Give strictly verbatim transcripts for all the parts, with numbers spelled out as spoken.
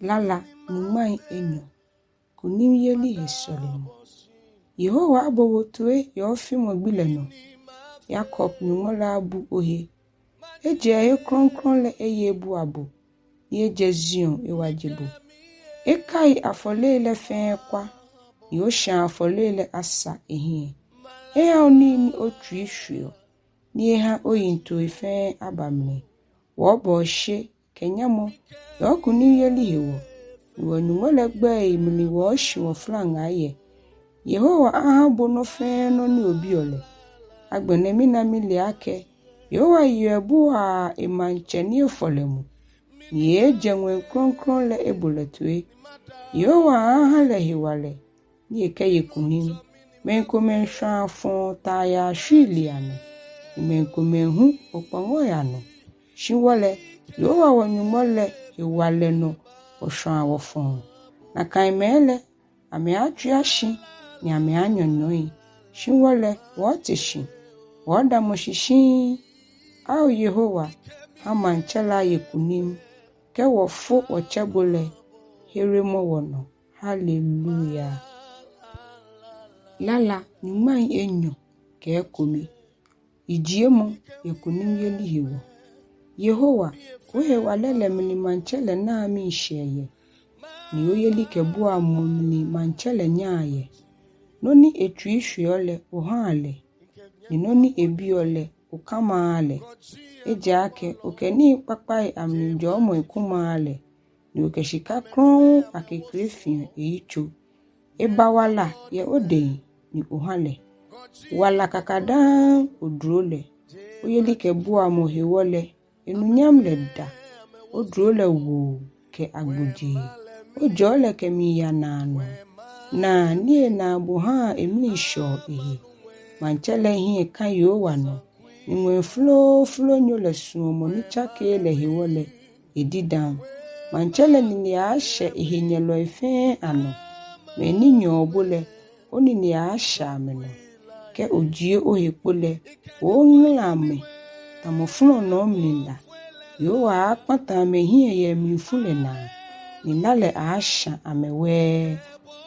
Lala nyɔŋmai enyɔ. Kunimyeli he sɔlemɔ. Yehowa abo bo toi yɛ ofimɔ gbi lɛ nɔ. Yakob Nyɔŋmɔ lɛ abu ohe. Ejɛ ehe krɔŋkrɔŋ lɛ eye ebua bo, ni ejɛ Zion ewaje bo. Ekai afɔlei lɛ fɛɛ kwa, ni oshaa afɔlei lɛ asa ehiɛ. Eha onii ni otsui shweɔ, ni eha oyiŋtoi fɛɛ aba mli. Wɔbɔ oshe kɛ nyamɔ yɛ okunimyeli hewɔ, ni wɔ-Nyɔŋmɔ lɛ gbɛi mli wɔɔshi wɔflaŋaa yɛ. Yehowa aha bo nɔ fɛɛ nɔ ni obiɔ lɛ. Agbɛnɛ mina mile akɛ Yehowa yeɔ ebuaa emaŋtsɛ ni efɔ lɛ mu, ni ejɛ ŋwɛi krɔŋkrɔŋ lɛ ebo lɛ toi. Yehowa aha lɛ hewalɛ ni ekɛye kunim. Mɛi komɛi shwaa fɔɔ taa yaa shwiilii anɔ, ni mɛi komɛi hu okpɔŋɔi anɔ. Shi wɔ lɛ, Yehowa wɔ-Nyɔŋmɔ lɛ hewalɛ nɔ wɔshwaa wɔfɔɔ. Nakai mɛi lɛ, amɛaatswia shi ni amɛaanyɔnyɔi. Shi wɔ lɛ, wɔɔte shi, wɔɔdamɔ shi shiŋŋ. Ao Yehowa, ha maŋtsɛ lɛ aye kunim. Kɛ wɔfo wɔtsɛ bo lɛ, heremɔ wɔnɔ. Haleluya. Lala nyɔŋmai enyɔ kɛ ekome. Yijiemɔ yɛ kunimyeli hewɔ. Yehowa, ohewalɛ lɛ mli maŋtsɛ lɛ naa miishɛɛ yɛ, ni oyelikɛbuamɔ mli maŋtsɛ lɛ nyaa yɛ. Nɔ ni etsui shweɔ lɛ, ohaa lɛ, ni nɔ ni ebiɔ lɛ, okamaaa lɛ. Ejaakɛ okɛ nii kpakpai amli jɔɔmɔ ekumaaa lɛ, ni okɛ shika krɔŋŋ akekre fiɔ eyitso. Eba wala yɛ odɛŋ ni oha lɛ. Wala kakadaŋŋ oduro lɛ. Oyelikɛbuamɔ hewɔ lɛ, enunyam lɛ da. Oduro lɛ woo kɛ agbojee. Ojɔɔ lɛ kɛmiiya naanɔ. Naa ni enaa bo haa emli shɛɔ ehe. Maŋtsɛ lɛ hiɛ ka Yehowa nɔ, ni ŋwɛi flooflonyo lɛ suɔmɔ ni tsakeee lɛ hewɔ lɛ, edidãŋ. Maŋtsɛ lɛ nine aaashɛ ehenyɛlɔi fɛɛ anɔ. Mɛi ni nyɛɔ bo lɛ, onine aaashɛ amɛnɔ. Kɛ ojie ohe kpo lɛ, oooŋala amɛ tamɔ flɔnɔɔ mli la. Yehowa aaakpata amɛhiɛ yɛ emlifu lɛ naa, ni la lɛ aaashã amɛ wɛɛ.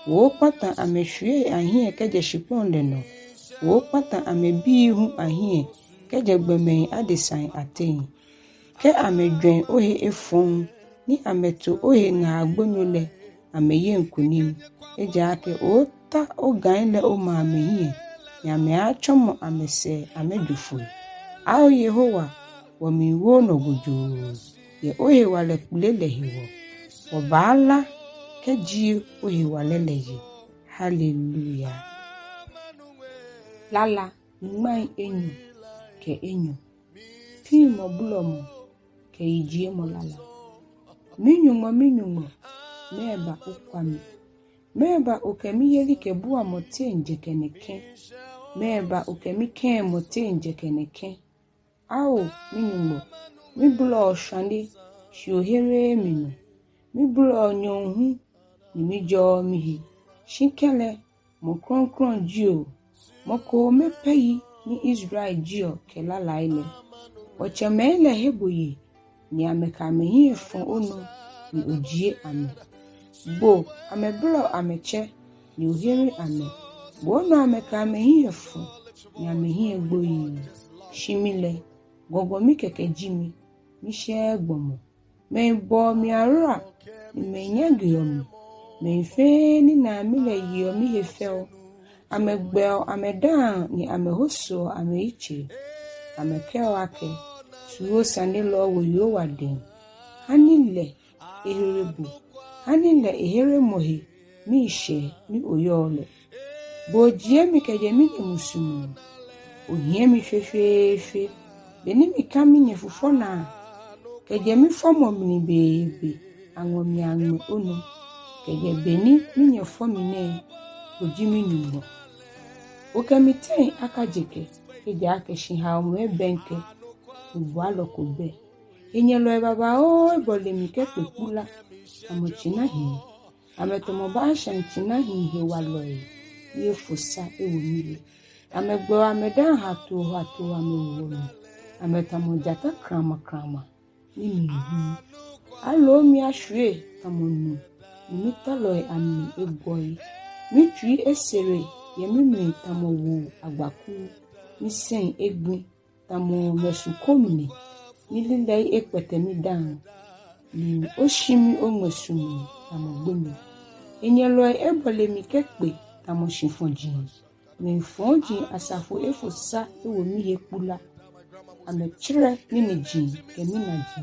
Oookpata amɛshwiei ahiɛ kɛjɛ shikpɔŋ lɛ nɔ. Oookpata amɛbii hu ahiɛ kɛjɛ gbɔmɛi adesai ateŋ. Kɛ amɛjwɛŋ ohe efɔŋ, ni amɛto ohe ŋaa gbonyo lɛ, amɛyeŋ kunim. Ejaakɛ oota ogãi lɛ oma amɛhiɛ, ni amɛaatsɔmɔ amɛsɛɛ amɛjo foi. Ao Yehowa, wɔmiiwo onɔ gojoo, yɛ ohewalɛ kpele lɛ hewɔ. Wɔbaala kɛjie ohewalɛ lɛ yi. Haleluya. Lala nyɔŋmai enyɔ kɛ enyɔ. Piŋmɔ blɔmɔ kɛ yijiemɔ lala. Mi-Nyɔŋmɔ, mi-Nyɔŋmɔ, mɛɛba okwa mi? Mɛɛba okɛ miyelikɛbuamɔ teŋ jɛkɛ nɛkɛ? Mɛɛba okɛ mikɛɛmɔ teŋ jɛkɛ nɛkɛ? Ao, mi-Nyɔŋmɔ, mibolɔɔ shwane, shi ohereee mi nɔ. Mibolɔɔ nyɔɔŋ hu, ni mijɔɔɔ mihe. Shi kɛlɛ, mɔ krɔŋkrɔŋ ji o, mɔ koome pɛ yi ni Israel jieɔ kɛ lalai lɛ. Wɔtsɛmɛi lɛ he bo ye, ni amɛkɛ amɛhiɛ fɔ onɔ, ni ojie amɛ. Bo amɛbolɔ amɛtsɛ, ni ohere amɛ. Bo onɔ amɛkɛ amɛhiɛ fɔ, ni amɛhiɛ gbo yi. Shi mi lɛ, gɔŋgɔmi kɛkɛ ji mi, mishɛɛɛ gbɔmɔ. Mɛi bɔɔ mi ahora, ni mɛi nyaŋeɔ mi. Mɛi fɛɛ ni naa mi lɛ yeɔ mihe fɛo. Amɛgbɛɔ amɛdaaŋ ni amɛhosoɔ amɛyitsei. Amɛkɛɔ akɛ, suɔmɔ sane lɛ owo Yehowa dɛŋ. Hani lɛ ehere bo. Hani lɛ eheremɔ he miishɛɛ ni oyɔɔ lɛ. Bo ojie mi kɛjɛ minyɛ musuŋ. Ohiɛ mi shweshweeshwe. Beni mika minyɛ fufɔ naa, kɛjɛ mifɔmɔ mli beebe, aŋɔ mi aŋmɛ onɔ. Kɛjɛ beni minyɛ fɔ mi nɛɛ, oji mi-Nyɔŋmɔ. Okɛ mi teŋ akaje kɛ, ejaakɛ shihaomɔ ebɛŋkɛ, obualɔ ko bɛ. Henyɛlɔi babaoo ebɔle mi kɛkpe kpula, tamɔ tsinahii. Amɛtamɔ Bashan tsinahii hewalɔi ni efo sa ewo mihe. Amɛgbɛɔ amɛdaaŋ hatoohatoo amɛwoɔ mi. Amɛtamɔ jata kramakrama ni miihu. Aloo mi ashwie tamɔ nu, ni mitalɔi amli egɔi. Mitsui esere yɛ mimli tamɔ woo agbaku. Misɛŋ egbi tamɔ ŋmɛsu ko mli, mililɛi ekpɛtɛ midaaŋ, ni oshi mi oŋmɛsu mli tamɔ gbonyo. Henyɛlɔi ebɔle mi kɛkpe tamɔ shifɔji. Mɛi fɔji asafo efo sa ewo mihe kpula. Amɛtsɛrɛ miniji kɛ minaji.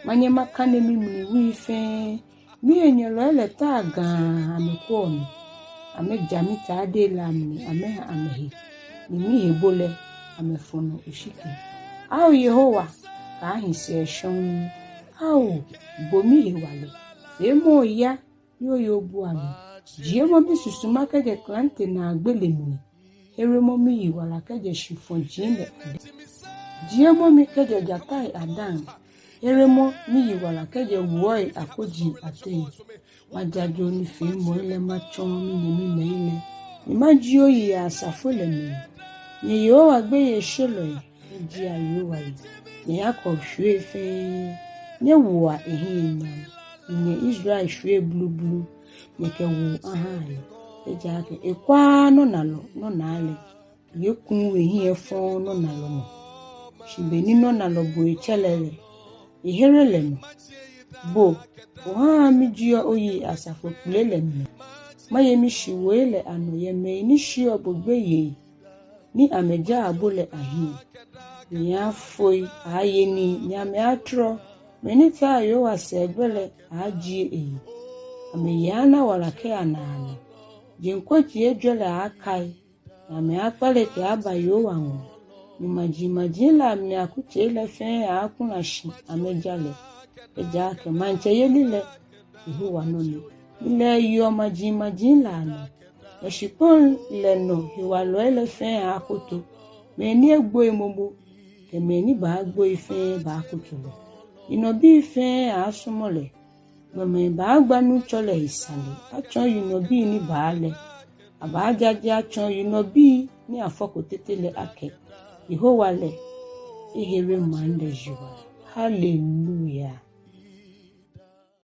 Manyɛ makane mimli wui fɛɛ. Mihenyɛlɔi lɛ taa gaa amɛkwɛɔ mi. Amɛja mitaadei lɛ amli amɛha amɛhe, ni mihebo lɛ amɛfɔ nɔ oshiki. Ao Yehowa, kaahi sɛɛ shɔŋŋ. Ao, bo mihewalɛ, feemɔ oya ni oye obua mi. Jiemɔ misusuma kɛjɛ klante naa gbele mli. Heremɔ miyiwala kɛjɛ shifɔji lɛ adɛŋ. Jiemɔ mi kɛjɛ jatai adaaŋ. Heremɔ miyiwala kɛjɛ wuɔi akoji ateŋ. Majaje onifeemɔi lɛ matsɔɔ minyɛmimɛi lɛ, ni majie oyi yɛ asafo lɛ mli. Nyɛ Yehowa gbeyeishelɔi, nyɛjiea Yehowa yi. Nyɛ Yakob shwiei fɛɛ, nyɛwoa ehiɛ nyam. Ni nyɛ Israel shwiei blublu, nyɛkɛ woo ahaa lɛ. Ejaakɛ ekwaaa nɔnalɔ nɔnaa lɛ, ni ekuuu ehiɛ efɔɔɔ nɔnalɔ nɔ. Shi beni nɔnalɔ bo etsɛ lɛ lɛ, ehere lɛ nɔ. Bo, ohaa mijieɔ oyi asafo kpele lɛ mli. Maye mishiwoi lɛ anɔ yɛ mɛi ni sheɔ bo gbeyei ni amɛjaa bo lɛ ahiɛ. Mɛi aafoi, aaye nii, ni amɛaatɔrɔ. Mɛi ni taa Yehowa sɛɛgbɛ lɛ aajie eyi. Amɛyi aana wala kɛya naanɔ. Jeŋ koji ejwɛ lɛ aaakai, ni amɛaakpale kɛaba Yehowa ŋɔɔ. Ni majimaji lɛ amli akutsei lɛ fɛɛ aaakula shi amɛja lɛ. Ejaakɛ maŋtsɛyeli lɛ, Yehowa nɔ ni. Ni lɛ eyeɔ majimaji lɛ anɔ. Yɛ shikpɔŋ lɛ nɔ hewalɔi lɛ fɛɛ aaakoto. Mɛi ni egboi momo kɛ mɛi ni baagboi fɛɛ baakoto lɛ. Yinɔbii fɛɛ aaasɔmɔ lɛ. Gbɔmɛi baagba Nuŋtsɔ lɛ he sane atsɔɔ yinɔbii ni baa lɛ. Abaajaje atsɔɔ yinɔbii ni afɔko tete lɛ akɛ, Yehowa lɛ, ehere maŋ lɛ yiwala. Hallelujah.